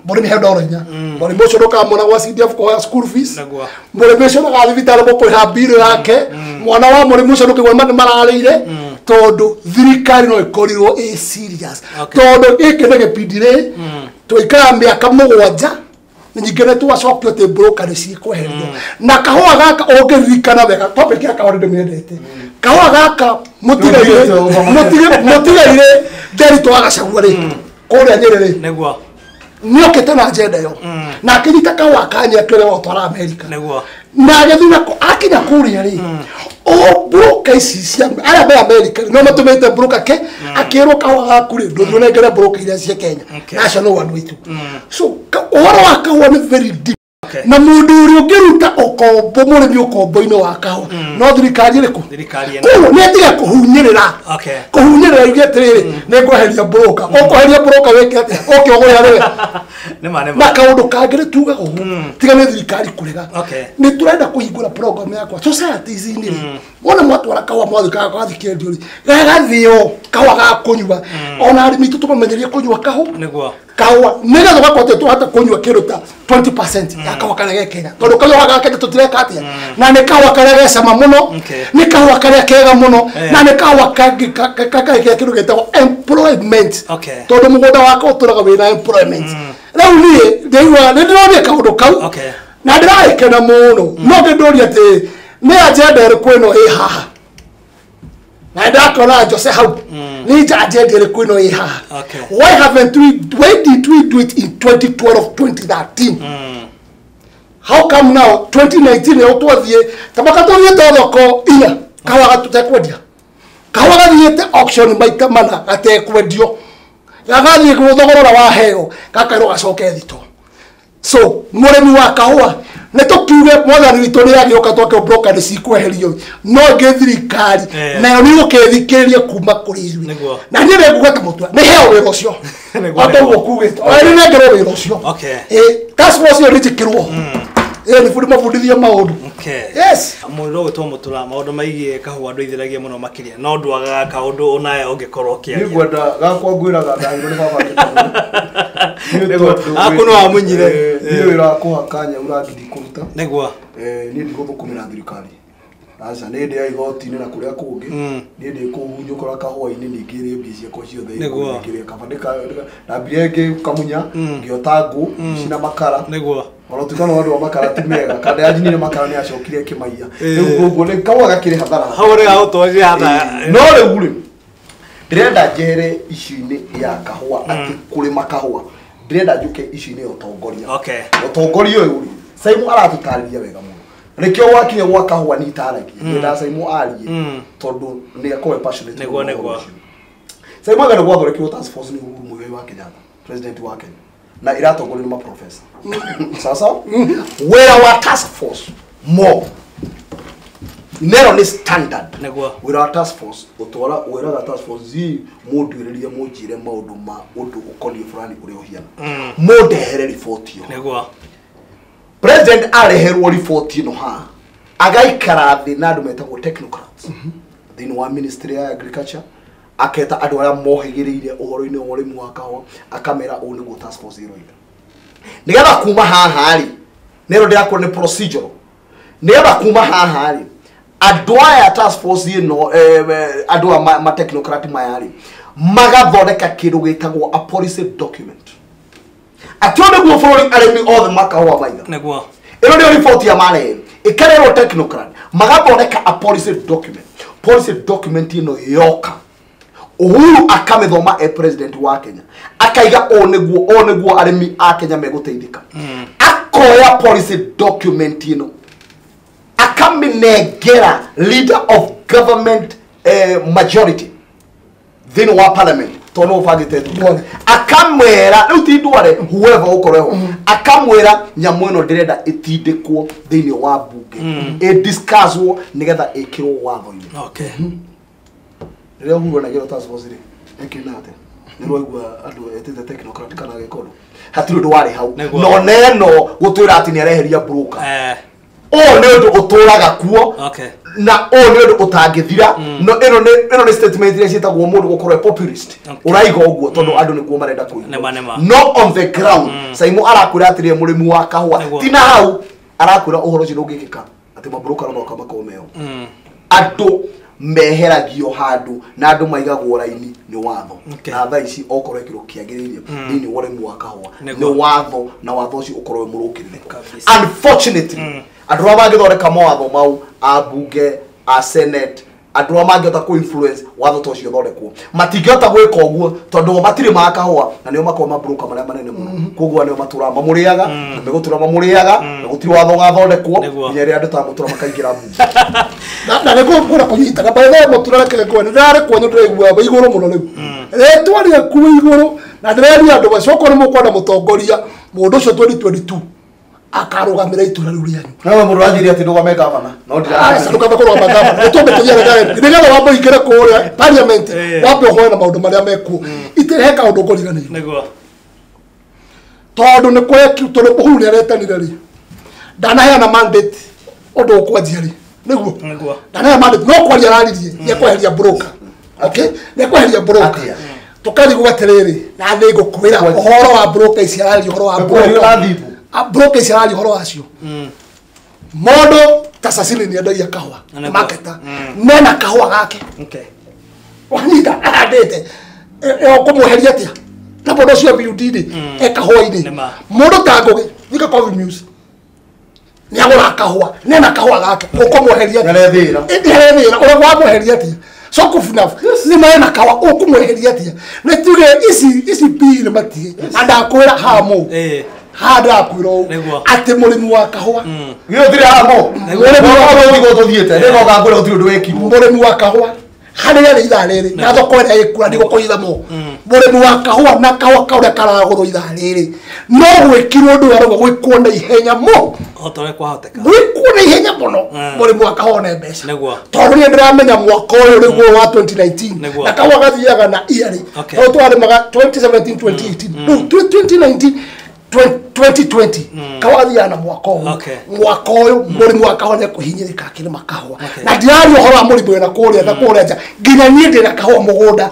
S2: Mũrĩmi he ndora inya. Mũrĩmi ũcio ndũkamwona gwa CDF kũhoya school fees.
S1: Nĩguo.
S2: Mũrĩmi ũcio ndũgathiĩ thibitarĩ mũkũrĩha bill yake. Mwana wa mũrĩmi ũcio ndũkĩgwa nĩ mararĩire. Tondũ thirikari no ĩkorirwo ĩ serious.
S1: Okay.
S2: Tondũ gĩkĩ nĩ gĩbindi rĩ, twaikara mĩaka 7 nyingĩ nĩ twacokio atĩ broker nĩ cikweherio. Na kahũa gaka ũngĩririkana wega, topic ya kahũa nĩ ndĩmĩendete. Kahũa gaka mũtigaire Nderitu wa Gachagua rĩ, kũrĩa Nyĩrĩ rĩ.
S1: Nĩguo.
S2: Nĩokĩte na agenda ĩyo. Na akĩnyita kahũa ka Nyĩrĩ akĩrĩa gũtwara America.
S1: Nĩguo.
S2: Na agĩthiĩ nako akinya kũrĩa rĩ, o broker ici cia arĩa me America no matũmĩte broker ke akĩrwo kahũa gaku rĩ ndũthiĩ ũnengere broker iria cia Kenya.
S1: Okay.
S2: Na acio no andũ aitũ. So ũhoro wa kahũa nĩ very deep.
S1: Okay.
S2: Na mũndũ ũrĩa ũngĩruta ũkombo mũrĩmi ũkombo-inĩ wa kahũa no thirikari ĩrĩkũ?
S1: Thirikari ĩno.
S2: Koguo nĩ atiga kũhunyĩrĩra.
S1: Okay.
S2: Kũhunyĩrĩra yuge atĩrĩrĩ nĩ ngweheria broker. Ũkweheria broker wĩke atĩa? Ũke ũgũre harĩ we.
S1: Nĩma nĩma.
S2: Na kaũndũ kangĩ nĩ tugaga ũguo tiga nĩ thirikari kũrega.
S1: Okay.
S2: Nĩ tũrenda kũhingũra program yakwa societies-inĩ rĩ. Wona mwatwara kahũa mwathiĩ gathiĩ kĩendio rĩ, gagathĩo kahũa ga kũnyua. Ona arĩmi aitũ tũmamenyerie kũnyua kahũa.
S1: Nĩguo.
S2: Kahũa nĩgetha ũgakorwo atĩ twahota kũnyua kĩndũ ta 20% ya kahũa karĩa ge Kenya. Tondũ kahũa ga Kenya tũtireka atĩa. Na nĩ kahũa karĩa ge cama mũno.
S1: Okay.
S2: Nĩ kahũa karĩa kega mũno.
S1: Eh.
S2: Na nĩ kahũa kangĩ karĩa kĩndũ gĩtagwo employment.
S1: Okay.
S2: Tondũ mũgũnda wakwa ũtũraga wĩna employment. Rĩu niĩ ndĩigua nĩ ndĩronire kaũndũ kau.
S1: Okay.
S2: Na ndĩragĩkena mũno. No ngĩndũria atĩ nĩ agenda ĩrĩkũ ĩno ĩ haha. Na ndakona Jose hau. Nĩ agenda ĩrĩkũ ĩno ĩ haha.
S1: Okay.
S2: Why haven't we, why did we do it in 2012, 2013? How come now 2019 nĩ twathiĩ tabaka tũthiĩte thoko inya kahũa gatũtekwendia. Kahũa gathiĩte auction maita mana gatekwendio. Gagathiĩ thogora ũrĩa waheo gakerwo gacoke thito. So mũrĩmi wa kahũa nĩ tũkiuge mwathani witũ nĩ agĩũka twake broker nĩ cikweherio no ngĩ thirikari nayo nĩ gũkĩthikĩrĩria kuma kũrĩ ithuĩ.
S1: Nĩguo.
S2: Na niĩ nĩ nguga ta mũtua nĩ heo wĩra ũcio.
S1: Nĩguo,
S2: O ta ũguo
S1: nĩguo.
S2: kugĩte. Ona nĩ nengerwo wĩra ũcio.
S1: Okay.
S2: Task force ĩyo nĩ njĩkĩrwo. Nĩ bundi mabundithie maũndũ.
S1: Okay.
S2: Yes.
S1: Mũndũ ũgwĩtwo Mũtura maũndũ maigiĩ kahũa ndũithĩragia mũno makĩria no ndwagaga kaũndũ onawe ũngĩkorwo ũkĩaria.
S3: Niĩ ngwenda gakwa ngwĩraga ndagĩrwo nĩ baba ngĩtagwo.
S1: Nĩguo. Aku no amunyire.
S3: Niĩ wĩra wa kũhaka nyau rangi ndikũruta.
S1: Nĩguo.
S3: Niĩ ndigũthũkũmĩra thirikari. Aca nĩ ndĩ ya igoti-inĩ na kũrĩa kũngĩ. Niĩ ndĩ kũhunyũkũra kahũa-inĩ ningĩ rĩ mbia ciakwa ciothe
S1: Nĩguo.
S3: ngĩrĩa kaba ndambire ngĩkamunya ngĩota ngũ cina makara.
S1: Nĩguo.
S3: Ona tuĩka no andũ a makara ti mega kanda ya njinire makara nĩ acokire ĩkĩmaiya. Rĩu ũguo nĩ kahũa gakĩrĩ hathara.
S1: Hau rĩ gagũtwarire hathara.
S3: No rĩu rĩ ndĩrenda njehere issue-inĩ ya kahũa atĩ kũrĩma kahũa. Ndĩrenda njũke issue-inĩ ya ũtongoria.
S1: Okay.
S3: Ũtongoria ũyũ rĩ Saimu aratũtarĩria wega mũno. Nĩkĩo gwakinya gwa kahũa nĩ itaragia. Ndĩrenda Saimu arie tondũ nĩ akorwo passionate.
S1: Nĩguo, nĩguo.
S3: Saimu agenda gwathondekirwo task force nĩ Uhuru Muigai wa Kenyatta, president wa Kenya. Na iratongorio nĩ maprofesa. Sasa wĩra wa task force mo nero nĩ standard.
S1: Nĩguo.
S3: Wĩra wa task force ũtwara wĩraga task force zi mũnduĩrĩrie mũnjĩre maũndũ ma ũndũ ũkoniĩ fulani ũrĩa ũhiana. Mũndehere riboti ĩyo.
S1: Nĩguo.
S3: President areherwo riboti ĩno haha agaikara thĩ na andũ metagwo technocrats thĩinĩ wa ministry ya agriculture aketa andũ arĩa mohĩgĩrĩire ũhoro-inĩ wa ũrĩmi wa kahũa akamera ũũ nĩguo task force ĩroiga. Nĩgetha kuma haha rĩ nĩro ndĩrakorwo nĩ procedural. Nĩgetha kuma haha rĩ andũ aya task force ĩno andũ aya ma technocrat maya rĩ magathondeka kĩndũ gĩtagwo a policy document. Atĩ ũyũ nĩguo bũrũri arĩmi othe makahũa maitho.
S1: Nĩguo.
S3: Ĩno nĩyo riboti ya marehe ĩkarerwo technocrat magathondeka a policy document. Policy document ĩno yoka Uhuru akamĩthoma e president wa Kenya akaiga ũũ nĩguo arĩmi a Kenya megũteithĩka. Akoya policy document ĩno akamĩnengera leader of government majority thĩinĩ wa parliament tondũ nĩwe ũbangĩte thirikari. Akamwĩra rĩu ti ndware whoever ũkorwo ho akamwĩra nyamũ ĩno ndĩrenda ĩtindĩkwo thĩinĩ wa bunge ĩdiscusswo nĩgetha ĩkĩrwo watho-inĩ.
S1: Okay.
S3: Rĩrĩa Uhuru anagĩrwo task force rĩ ekĩna atĩa nĩ rwaigua andũ etĩte technocrat kana gĩkondo hatirĩ ũndũ warĩ hau no neno gũtwĩra atĩ nĩ areheria broker. Ũyũ nĩ ũndũ ũtũraga kuo na ũyũ nĩ ũndũ ũtangĩthira. No ĩno nĩ statement iria ciĩtagwo mũndũ gũkorwo e populist. Ũraiga ũguo tondũ andũ nĩguo marenda kũigua. No on the ground Saimo arakwĩra atĩrĩ mũrĩmi wa kahũa ti na hau arakwĩra ũhoro ũcio ndũngĩkĩka atĩ mabroker no makorwo meho. Andũ meheragio handũ na andũ maigagwo raini nĩ watho. Na thaa ici okorwo kĩndũ kĩagĩrĩire thĩinĩ wa ũrĩmi wa kahũa nĩ watho na watho ũcio ũkorwo wĩ mũrũngĩrĩre. Unfortunately andũ arĩa mangĩthondeka mawatho mau a bunge a senate andũ arĩa mangĩhota kũ influence watho ta ũcio ũthondekwo matingĩhota gwĩka ũguo tondũ matirĩ ma kahũa na nĩo makorwo mabroker marĩa manene mũno. Koguo nĩo matũraga mamũrĩaga na megũtũra mamũrĩaga na gũtirĩ watho ũgathondekwo nginya rĩrĩa andũ ta mũtũra makaingĩra bunge.
S2: Na nĩguo ngũra kũnyitana by the way mũtũra reke ngwe nĩ ndĩrarĩ kwanyu ndĩraigua wĩ igũrũ mũno rĩu rĩtwa rĩaku wĩ igũrũ na ndĩreria andũ acio okorwo nĩ mũkwenda mũtongoria mũndũ ũcio 2022 akarũgamĩra itũra rĩu rĩanyu.
S3: Nawe mũndũ aranjĩria atĩ ndũgame gavana no
S2: ndũgame kũrũgama gavana nĩ twambe tũthiĩ nĩgetha wambe ũingĩre kũrĩa parliament wambe ũhoe na maũndũ marĩa mekuo he kaũndũ ngũriganĩirwo tondũ nĩ kũrekio tondũ Uhuru nĩ aretanire rĩ ndanaheana mandate ũndũ ũkwanjia rĩ nĩguo ndanaheana mandate no kwaria araririe nĩekweheria broker. Okay, nĩekweheria broker tũkarigwo atĩrĩrĩ na thĩ ngũkwĩra ũhoro wa broker ici araria ũhoro wa broker broker ici araria ũhoro wacio. Mũndũ ta Cecily nĩ endagia kahũa marketer nena kahũa gake wanyita ahandĩte ũkũmweheria atĩa na mũndũ ũcio BUD-inĩ e kahũa-inĩ. Mũndũ ta Ngũgĩ thika Coffee News nĩ agũraga kahũa nena kahũa gake ũkũmweheria atĩa nĩarethĩra ũrĩa wamweheria atĩa Sokufnaf nĩ mena kahũa ũkũmweheria atĩa nĩ tuge ici mbiri matige na ndakwĩra hamu hada kwĩra ũũ atĩ mũrĩmi wa kahũa
S3: gĩũthire hamo mũrĩmi wa
S2: mũrĩmi wa kahũa harĩa rĩ ithaa rĩrĩ na thoko ĩrĩa ĩkura ndigũkũitha mo mũrĩmi wa kahũa na kahũa kaũrĩa karagũrwo ithaa rĩrĩ no gwĩkirwo ũndũ ũrĩa gwĩkwo na ihenya mo gwĩkwo na ihenya mũno mũrĩmi wa kahũa one mbeca tondũ niĩ ndĩramenya mwaka ũyũ nĩguo wa 2019 na kahũa gathiaga na iarĩ tondũ twarĩmaga 2017 2018 rĩu 2019 2020 kahũa gathiaga na mwaka ũyũ mwaka ũyũ mũrĩmi wa kahũa nĩekũhinyĩrĩka akĩrĩma kahũa na ndiraria ũhoro wa mũrĩmi wĩna kũrĩa na kũrĩa nja nginya niĩ ndĩna kahũa mũgũnda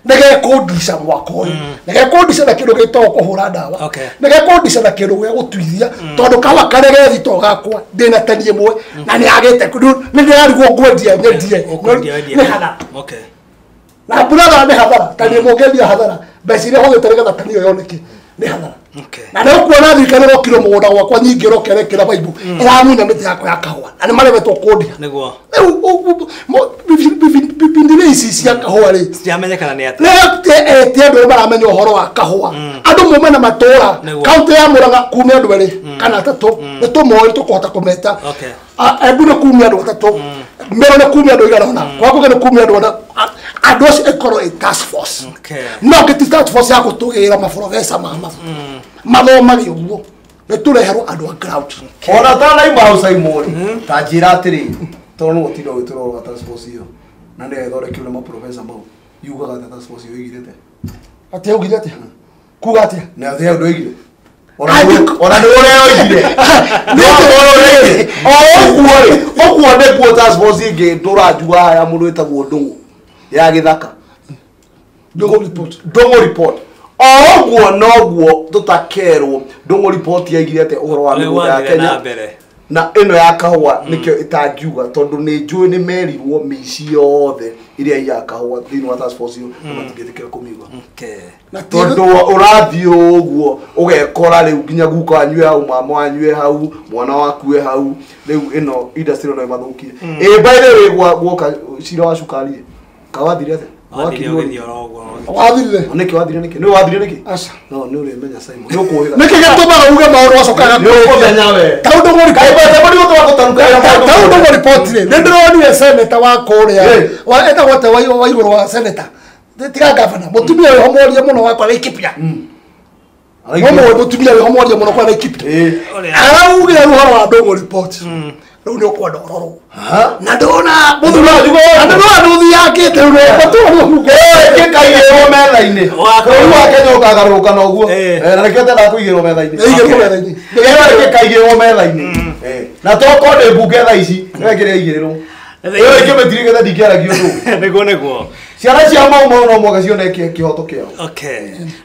S2: nĩgekũndica mwaka ũyũ nĩgekũndica na kĩndũ gĩtagwo kũhũra ndawa nĩgekũndica na kĩndũ gĩa gũtuithia tondũ kahũa karĩa ge thitoo gakwa ndĩna tani ĩmwe na nĩyagĩte nĩ ndĩrarigwo ngwendia nyendie nĩ hathara na brother nĩ hathara tani ĩmwe ũngĩendia hathara mbeca iria hũthĩte nĩgetha tani ĩyo yoneke nĩ hathara. Na nĩ ũkuona thirikari ĩrokire mũgũnda gwakwa nyingĩ ĩroka ĩrekĩra baibũ ĩramunya mĩtĩ yakwa ya kahũa na nĩ maremetwo kũndiha. Rĩu bibindire ici cia kahũa rĩ
S1: citiamenyekana nĩ atĩa
S2: ti andũ arĩa maramenya ũhoro wa kahũa andũ mume na matũra kaũntĩ ya Mũrang'a kume andũ erĩ kana atatũ nĩ tũmoĩ tũkũhota kũmeta Embu nĩ kumia andũ atatũ Meru nĩ kumia andũ igana ũna kwa Ngũgĩ nĩ kumia andũ ana andũ acio ĩkorwo ĩ task force no ngĩti task force ya gũtũgĩra maprofesa ma mathomage ũguo nĩ tũreherwo andũ a ground.
S3: Ona tanaima hau Saimo rĩ ta njĩra atĩrĩ tondũ nĩ gũtinda ũgĩtũrora task force ĩyo na nĩ ĩthondekirwo nĩ maprofesa mau yugaga atĩ task force ĩyo ĩigire
S2: atĩa ugire atĩa kuga atĩa
S3: nĩ atĩa ũndũ ĩigire ona nĩ ũrĩa oigire o ũguo rĩ ũguo nĩguo task force ĩngĩ ndũranjua ya mũndũ wĩtagwo Ndũng'ũ ya gĩthaka Ndũng'ũ report o ũguo noguo tũtakerwo Ndũng'ũ report yaigire atĩa ũhoro wa mĩgũnda ya Kenya Na ĩno ya kahũa nĩkĩo ĩtangiuga tondũ nĩ njũĩ nĩ merirwo mĩici yothe ĩrĩa ya kahũa thĩinĩ wa task force ĩyo na matingĩtĩkĩra kũmiuga. Tondũ ũrathiĩ ũguo ũgekora rĩu nginya guka wanyu hau, mama wanyu hau, mwana waku e hau, rĩu ĩno industry no ĩmathũkie. Ĩ by the way guoka cira wa cukari kawathire atĩa?
S2: Wathire.
S3: Nĩkĩ wathire nĩkĩ? Nĩ wathire nĩkĩ?
S2: Aca.
S3: No nĩ ũrĩmenya Simon. Nĩ ũkũhĩga.
S2: Nĩkĩ gĩtũmaga uge maũndũ wacokaga
S3: Nĩ ũkũmenya we.
S2: Kaũndũ mũrĩ kaũndũ mũrĩ report rĩ. Nĩ ndĩronire senator wa kũrĩa. Wa etagwo atĩa wa igũrũ wa senator. Tiga governor. Mũtumia ũyũ mwaria mũno wa kwa Laikipia. Mũmwe mũtumia ũyũ mwaria mũno kwa Laikipia. Araugire ũhoro wa ndũng'ũ report. Rĩu nĩ ũkwenda ũrorwo. Na ndona mũthuri na ndona nduthi yakĩte rĩu nĩ
S3: Gĩkaigĩrwo metha-inĩ. Bũrũri wa Kenya ũkagarũrũka na ũguo. Na nĩkĩo ndendaga kũigĩrwo metha-inĩ.
S2: Ĩigĩrwo metha-inĩ.
S3: Gĩkaigĩrwo metha-inĩ. Na tokorwo ndĩ mbunge thaa ici, nĩwe kĩrĩa igĩrĩrwo. Ĩyo ĩkĩmĩtirĩkĩte ndingĩaragia ũndũ.
S1: Nĩguo nĩguo.
S3: Ciana cia Mau Mau no mũhaka cione kĩhoto kĩao.
S1: Okay.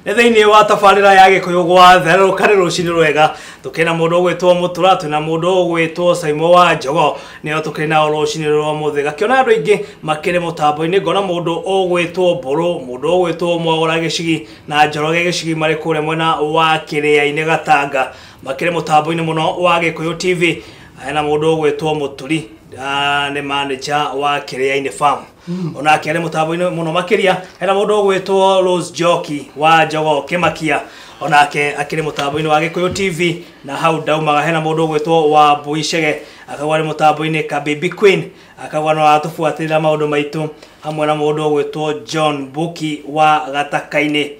S1: Nĩ thĩinĩ wa tabarĩra ya Gĩkũyũ gwatherũka nĩ rũcinĩ rwega. Tũkĩrĩ na mũndũ ũgwĩtwo Mũtura, twĩna mũndũ ũgwĩtwo Saimo wa Njogo, nĩo tũkĩrĩ nao rũcinĩ rwa ũmũthĩ. Gakĩona andũ aingĩ makĩrĩ mũtambo-inĩ, ngona mũndũ ũgwĩtwo Mbũrũ, mũndũ ũgwĩtwo Mwaũra Gĩcigi na Njoroge Gĩcigi marĩ kũrĩa mwena wa Kĩrĩa-inĩ Gatanga. Makĩrĩ mũtambo-inĩ mũno wa Gĩkũyũ TV. Hena mũndũ ũgwĩtwo Mũturi, nĩ manager wa Kĩrĩa-inĩ Farm. Onake arĩ mũtambo-inĩ mũno makĩria. Hena mũndũ ũgwĩtwo Rose Njoki wa Njogo Kĩmakia, onake akĩrĩ mũtambo-inĩ wa Gĩkũyũ TV. Na hau ndaumaga hena mũndũ ũgwĩtwo wa Mbui Chege, akagwa arĩ mũtambo-inĩ Kabibi Queen, akagwa no aratũbuatĩrĩra maũndũ maitũ, hamwe na mũndũ ũgwĩtwo John Buki wa Gataka-inĩ,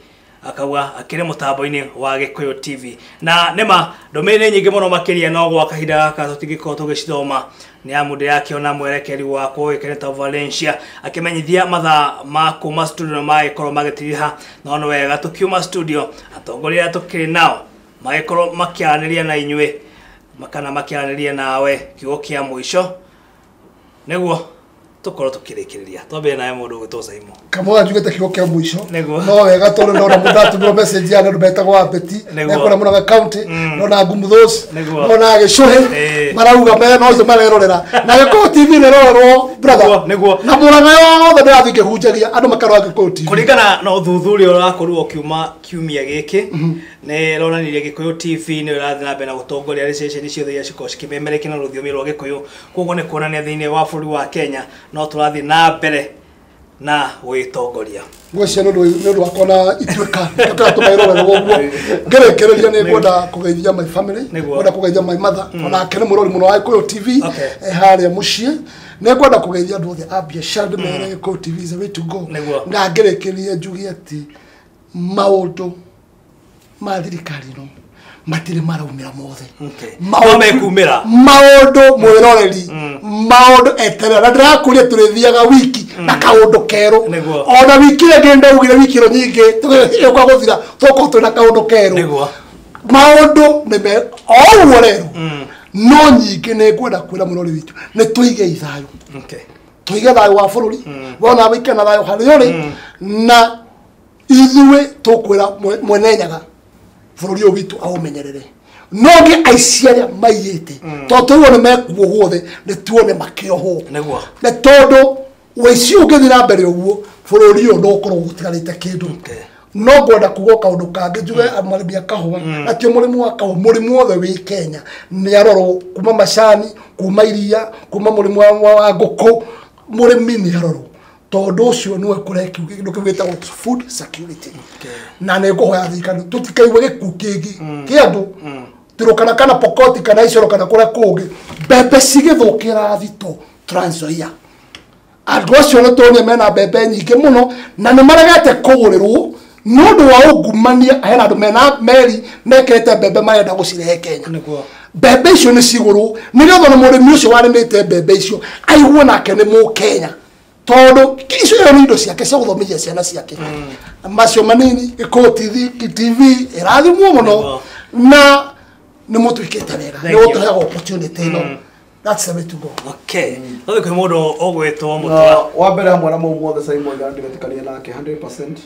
S1: akauga akĩrĩ mũtambo-inĩ wa Gĩkũyũ TV. Na nĩma ndũmĩrĩri nyingĩ mũno makĩria, no gwa kahinda gaka tũtingĩkorwo tũgĩcithoma nĩ amu ndĩrakĩona mwerekeri wakwa ũĩkaine ta Valencia akĩmenyithia mathaa ma kuma studio magĩkorwo magĩtiriha, no nĩ wega tũkiuma studio atongoria arĩa tũkĩrĩ nao magĩkorwo makĩaranĩria na inyuĩ kana makĩaranĩria nawe kiugo kĩa mũico nĩguo tũkorwo tũkĩrĩkĩrĩria. Twambĩrĩrie nawe mũndũ ũgwĩtwo Saimo.
S2: Kamũra njugĩte kiugo kĩa mũico. No wega tondũ ndona mũndũ atũmĩrwo message ya andũ metagwo Abeti, mekũrĩa Murang'a County, ndona Ngumuthũci, ndona Gĩcũhĩ, marauga me no ũcio marerorera. Na Gĩkũyũ TV nĩrorerwo brother.
S1: Nĩguo.
S2: Na Murang'a yothe ndĩrathiĩ ngĩhunjagia andũ makarora Gĩkũyũ TV.
S1: Kũringana na ũthuthuria ũrakorirwo ũkiuma kiumia gĩkĩ, nĩ ĩronanirie Gĩkũyũ TV nĩyo ĩrathiĩ na mbere na gũtongoria harĩ ceceni ciothe iria cikoragwo cikĩmemerekia na rũthiomi rwa Gĩkũyũ. Koguo nĩ kuonania thĩinĩ wa bũrũri wa Kenya no tũrathiĩ na mbere na gwĩtongoria.
S2: Ngwĩciria nĩ ũndũ wa kuona ituĩka tũkĩra tũmairorera ũguo. Ngĩrĩkĩrĩria nĩ ngwenda kũgeithia my family, ngwenda kũgeithia my mother, onake nĩ mũrori mũno wa Gĩkũyũ TV, harĩa mũciĩ. Nĩ ngwenda kũgeithia andũ othe a biacara ndĩmere Gĩkũyũ TV is the way to go. Na ngĩrĩkĩrĩria njuge atĩ maũndũ ma thirikari ĩno matirĩ maraumĩra mothe.
S1: No mekumĩra.
S2: Maũndũ mwĩroreri, maũndũ eterera. Na ndĩrakũria tũrĩthiaga wiki na kaũndũ kerũ. Ona wiki ĩrĩa ĩngĩ ndaugire wiki ĩno nyingĩ tũgĩũka gũthira tũgũkorwo twĩna kaũndũ kerũ. Maũndũ nĩ me o ũguo rero. No nyingĩ nĩ ngwenda kwĩra mũrori witũ nĩ tũige thayũ. Tũige thayũ wa bũrũri, wona wĩke na thayũ harĩa ũrĩ, na ithuĩ tũkwĩra Mwene Nyaga bũrũri ũyũ witũ aũmenyerere. No ngĩ aici arĩa maiyĩte, tondũ tũrĩo nĩ mekuo guothe, nĩ tuone makĩohwo. Nĩ tondũ ũici ũngĩthiĩ na mbere ũguo, bũrũri ũyũ no ũkorwo ũtigarĩte kĩndũ. No ngwenda kuga kaũndũ kangĩ njuge mũrĩmi a kahũa, na ti mũrĩmi wa kahũa, mũrĩmi wothe wĩ Kenya nĩ arorwo kuma macani, kuma iria, kuma mũrĩmi wa ngũkũ, mũrĩmi nĩ arorwo. Tondũ ũcio nĩwe kũrehe kĩndũ kĩu gĩtagwo food security. Na nĩ ngũhoya thirikari tũtikaigue gĩkuũ kĩngĩ kĩa andũ Turukana kana Pokoti kana Isiolo kana kũrĩa kũngĩ, mbembe cigĩthũkĩra thito Trans Nzoia. Andũ acio nĩ tuonire mena mbembe nyingĩ mũno na nĩ maregete kũgũrĩrwo nĩ ũndũ wa ungumania. Hena andũ mena meri mekĩrĩte mbembe marenda gũcirehe Kenya. Mbembe icio nĩ cigũrwo nĩgetha ona mũrĩmi ũcio warĩmĩte mbembe icio aigue nake nĩ mũkenya, tondũ icio nĩ indo ciake cia gũthomithia ciana ciake. Macio manini Gĩkũyũ TV ĩrathimwo mũno na nĩ mũtuĩkĩte wega, nĩ gũtũheaga opportunity ĩno. That's the way to go.
S1: Okay. No kwĩ mũndũ ũgwĩtwo Mũtura.
S3: Wa mbere hamwe na mau mothe Simon ndiretĩkania nake 100%.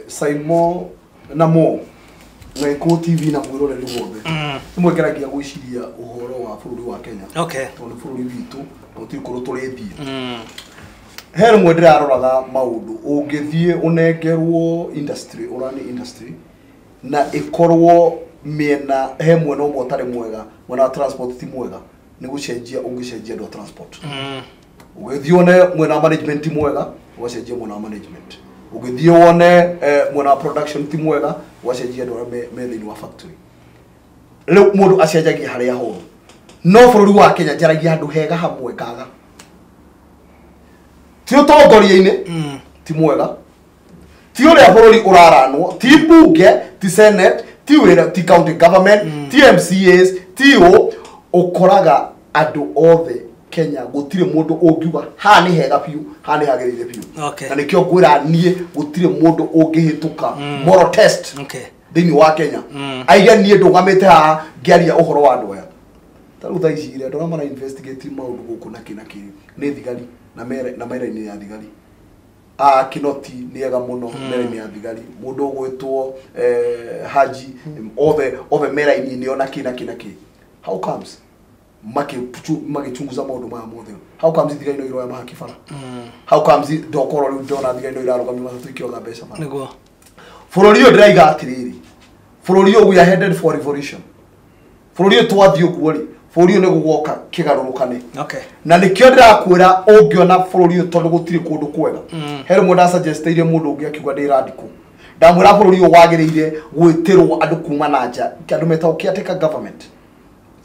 S3: Simon na mo Gĩkũyũ TV na mwĩroreri wothe rĩmwe ngeragia gwĩciria ũhoro wa bũrũri wa Kenya tondũ bũrũri witũ na gũtirĩ kũndũ tũrĩthiĩ. He rĩmwe ndĩraroraga maũndũ ũngĩthiĩ ũnengerwo industry ũrani industry na ĩkorwo mĩena he mwena ũmwe ũtarĩ mwega, mwena wa transport ti mwega, nĩ gũcenjia ũngĩcenjia andũ a transport. Ũgĩthiĩ wone mwena wa management ti mwega, ũgacenjia mwena wa management. Ũgĩthiĩ wone mwena wa production ti mwega, ũgacenjia andũ arĩa me thĩinĩ wa factory. Rĩu mũndũ acenjagia harĩa horu. No bũrũri wa Kenya njaragia handũ hega hamwe ngaga. Ti ũtongoria-inĩ ti mwega, ti ũrĩa bũrũri ũraranwo, ti mbunge, ti senate, ti wĩra, ti county government, ti MCAs, ti ũ, ũkoraga andũ othe Kenya gũtirĩ mũndũ ũngiuga haha nĩ hega biũ, haha nĩ hagĩrĩire biũ. Na nĩkĩo ngwĩra niĩ gũtirĩ mũndũ ũngĩhĩtũka moral test thĩinĩ wa Kenya. Aige niĩ ndũgamĩte haha ngĩaria ũhoro wa andũ aya. Ta rĩu thaa ici rĩ, andũ arĩa mara investigate maũndũ gũkũ na kĩ na kĩ nĩ thigari na mere na mera-inĩ ya thigari. Kinoti nĩ ega mũno mera-inĩ ya thigari. Mũndũ ũgwĩtwo Haji othe othe mera-inĩ ona kĩ na kĩ na kĩ. How comes magĩchunguza maũndũ maya mothe? How comes thigari no iroya mahaki bara? How comes ndokorwo rĩu ndona thigari no irarũgamio matatũ ikĩoga mbeca bara?
S1: Nĩguo.
S3: Bũrũri ũyũ ndĩraiga atĩrĩrĩ, bũrũri ũyũ we are headed for revolution. Bũrũri ũyũ twathiĩ ũguo rĩ, bũrũri ũyũ nĩ gũgoka kĩgarũrũkane. Na nĩkĩo ndĩrakwĩra ũngĩona bũrũri ũyũ tondũ gũtirĩ kũndũ kwega. He rĩmwe ndasuggestĩire mũndũ ũngĩ akiuga ndĩ radical. Ndamwĩra bũrũri ũyũ wagĩrĩire gwĩtĩrwo andũ kuma na nja, andũ metagwo caretaker government.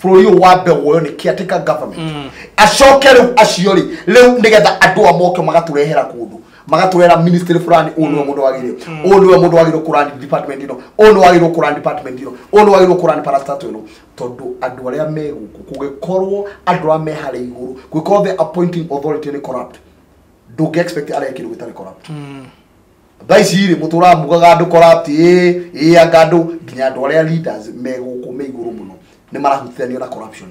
S3: Bũrũri ũyũ wambe woywo nĩ caretaker government. Acoke rĩu acio rĩ, rĩu nĩgetha andũ a moke magatũrehera kũndũ. Magatũrehera ministry fulani, ũyũ nĩwe mũndũ wagĩrĩire. Ũyũ nĩwe mũndũ wagĩrĩirwo kũrani department ĩno. Ũyũ nĩwe wagĩrĩirwo kũrani department ĩno. Ũyũ nĩwe wagĩrĩirwo kũrani parastatal ĩno. Tondũ andũ arĩa me gũkũ, kũngĩkorwo andũ arĩa me harĩa igũrũ, kũngĩkorwo the appointing authority nĩ corrupt, ndũngĩ expect arĩa kĩndũ gĩtarĩ corrupt. Thaa ici rĩ, mũtũraga mugaga andũ corrupt, ĩĩ, anga andũ, nginya andũ arĩa leaders me gũkũ me igũrũ mũno nĩ marahutithanio na corruption.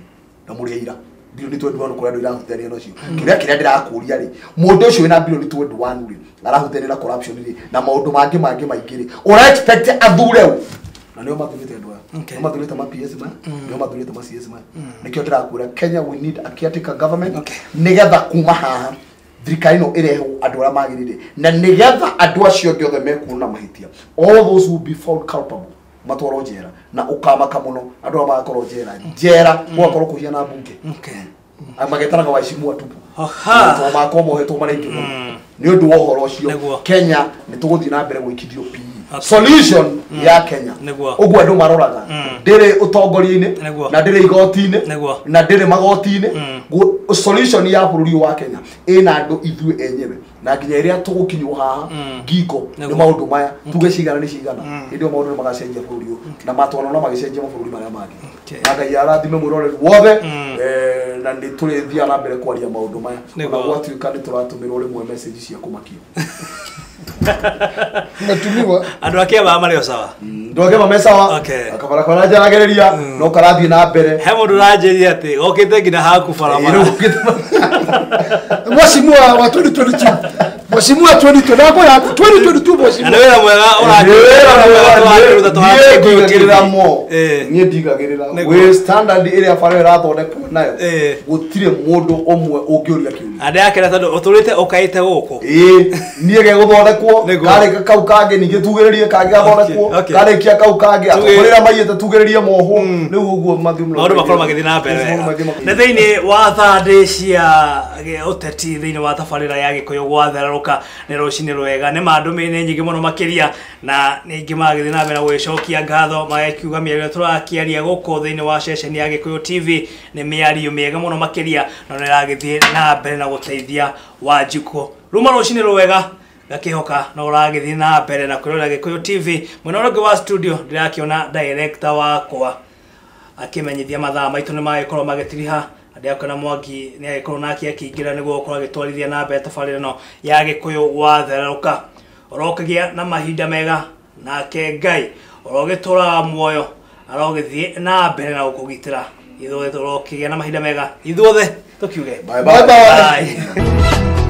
S3: Na mũrĩ aira bilioni 21 kũrĩa andũ irahutithanio nacio. Kĩrĩa kĩrĩa ndĩrakũria rĩ, mũndũ ũcio wĩna bilioni 21 rĩ, arahutithanio na corruption rĩ, na maũndũ mangĩ mangĩ maingĩ rĩ, ũra expect athure ũ? Na nĩo mathurĩte andũ aya. Nĩo mathurĩte ma PS maya, nĩo mathurĩte ma CS maya. Nĩkĩo ndĩrakwĩra Kenya we need a caretaker government. Nĩgetha kuma haha thirikari ĩno ĩrehwo andũ arĩa magĩrĩire, na nĩgetha andũ acio angĩ othe mekuona mahĩtia, all those who be found culpable matwarwo njera, na ũkamaka mũno andũ arĩa magakorwo njera njera gũgakorwo kũhiana mbunge. Magetanaga waheshimiwa tupu. Tondũ makwa mohetwo marĩ aingĩ mũno. Nĩ ũndũ wa ũhoro ũcio, Kenya nĩ tũgũthiĩ na mbere gwĩkithio PE. Solution ya Kenya ũguo andũ maroraga ndĩrĩ ũtongoria-inĩ na ndĩrĩ igoti-inĩ na ndĩrĩ magoti-inĩ. Solution ya bũrũri wa Kenya ĩna andũ ithuĩ enyewe, na nginya ĩrĩa tũgũkinywo haha ngingo nĩ maũndũ maya tuge cigana nĩ cigana, hĩndĩ ĩyo maũndũ nĩ magacenjia bũrũri ũyũ na matwana no magĩcenjia mabũrũri marĩa mangĩ. Na Ngai arathime mwĩroreri wothe, na nĩ tũrĩthiaga na mbere kwaria maũndũ maya ona gwatuĩka nĩ tũratũmĩrwo rĩmwe message cia kũmakia.
S2: Natumiwa
S1: andũ a Kĩama marĩ o sawa.
S3: Andũ a Kĩama me sawa. Akabarabara njaragĩrĩria no karathiĩ na mbere.
S1: He mũndũ ũranjĩrire atĩ okĩte nginya haku barabara.
S2: Mheshimiwa wa 2022. Mheshimiwa 2022. 2022 mheshimiwa.
S1: Na nĩ wĩra mwega ũrakĩruta.
S3: Niĩ ndigagĩrĩra wĩ standard ĩrĩa bara ĩrathondekwo nayo gũtirĩ mũndũ ũmwe ũngĩũria kĩũria.
S1: Andũ akĩra tondũ ũtũrĩte ũkaĩte gũkũ.
S3: Niĩ gegũthondekwo karĩka kau kangĩ ningĩ tugĩrĩrie kangĩ gathondekwo karĩkia kau kangĩ atongoria maiyĩte tugĩrĩrie mohwo rĩu ũguo
S1: maũndũ makorwo magĩthiĩ na mbere wega. Nĩ thĩinĩ wa thandĩ cia ũteti thĩinĩ wa tabarĩra ya Gĩkũyũ gwathererũka nĩ rũcinĩ rwega nĩ mandũmĩrĩre nyingĩ mũno makĩria na ningĩ magĩthiĩ na mbere na gũgĩcokia ngatho magakiuga mĩario tũrakĩaria gũkũ thĩinĩ wa ceceni ya Gĩkũyũ TV nĩ mĩario mĩega mũno makĩria na nĩ ĩragĩthiĩ na mbere na gũteithia Wanjikũ. Ruma rũcinĩ rwega ngakihoka no ũragĩthiĩ na mbere na kwĩrorera Gĩkũyũ TV. Mwena ũrĩa ũngĩ wa studio ndĩrakĩona director wakwa akĩmenyithia mathaa maitũ nĩ magĩkorwo magĩtiriha. Andĩ akona Mwangi nĩ agĩkorwo nake akĩingĩra nĩguo gũkorwo agĩtwarithia na mbere tabarĩra ĩno ya Gĩkũyũ gwathererũka. Ũrokĩgĩa na mahinda mega nake Ngai ũrogĩtũraga muoyo arogĩthiĩ na mbere na gũkũgitĩra. Ithuothe tũrokĩgĩa na mahinda mega ithuothe tũkiuge
S3: bye bye.
S1: Bye.